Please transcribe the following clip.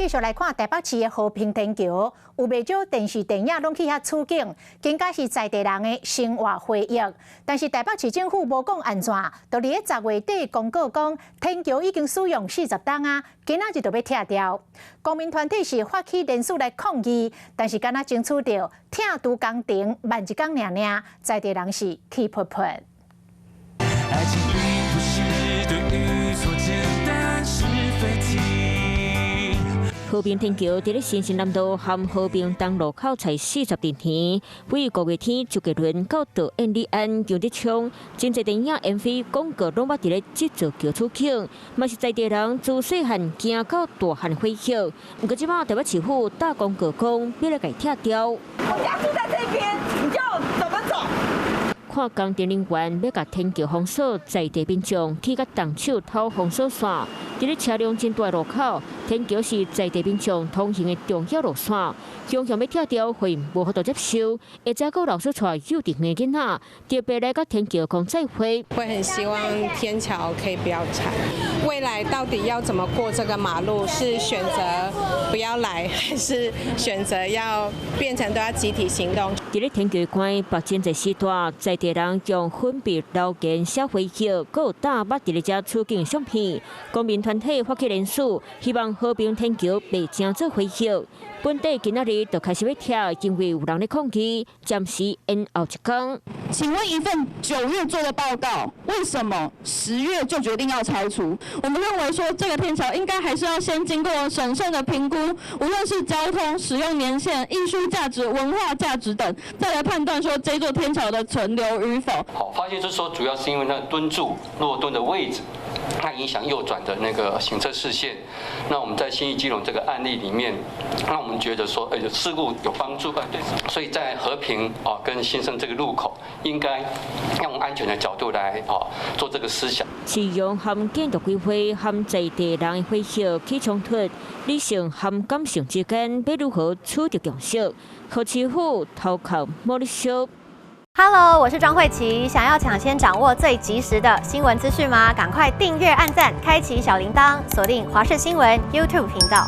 繼續來看台北市的和平天橋，有袂少電視電影攏去遐取景，更加是在地人的生活回憶。但是台北市政府無講按怎，就佇咧10月底公告講，天橋已經使用40冬啊，今仔日就欲拆掉。公民團體是發起聯署來抗議，但是敢若爭取著拆除工程慢一工爾爾，在地人是氣噗噗。愛情並不是對與錯簡單是非題。和平天橋佇咧新生南路和和平東路口才40年，位於五月天周杰倫到導演李安楊德昌，真濟電影 MV 廣告攏捌佇咧這座橋取景，嘛是在地人自細漢行到大漢回憶。毋過這擺台北市府大公告講，欲來共拆掉。我家住在這邊，你叫我怎麼走？看工程人員欲共天橋封鎖，在地民眾去共動手掏封鎖線。佇咧車輛真大路口，天橋是在地民眾通行的重要路線，強強欲拆掉會無法度接受。下早閣老師帶幼稚園囡仔，特別來佮天橋講再會。會很希望天橋可以不要拆。未來到底要怎麼過這個馬路？是選擇不要來，還是選擇要變成都要集體行動？佇咧天橋關北真濟時段，在地人用粉筆留言寫回憶，閣有膽捌佇咧遮取景相片。公民團體發起聯署，希望和平天橋袂成做回憶。本地今仔日就開始欲拆，因為有人咧抗議，暫時延後一工。請問一份9月做的報告，為什麼10月就決定要拆除？我們認為說，這個天橋應該還是要先經過審慎的評估，無論是交通、使用年限、藝術價值、文化價值等，再來判斷說這座天橋的存留與否。好，發現就是說，主要是因為那墩柱落墩的位置，它影響右轉的那個行車視線。那我們在信義基隆這個案例裡面，那我們覺得說，事故有幫助，對，所以在和平啊跟新生這個路口，應該用安全的角度來啊做這個思想。市容和建築規劃和在地人的回憶起衝突，理性和感性之間欲如何取得共識？柯市府頭殼無咧燒。 Hello，我是莊慧琪。想要搶先掌握最及時的新聞資訊嗎？趕快訂閱、按讚、開啟小鈴鐺，鎖定華視新聞 YouTube 頻道。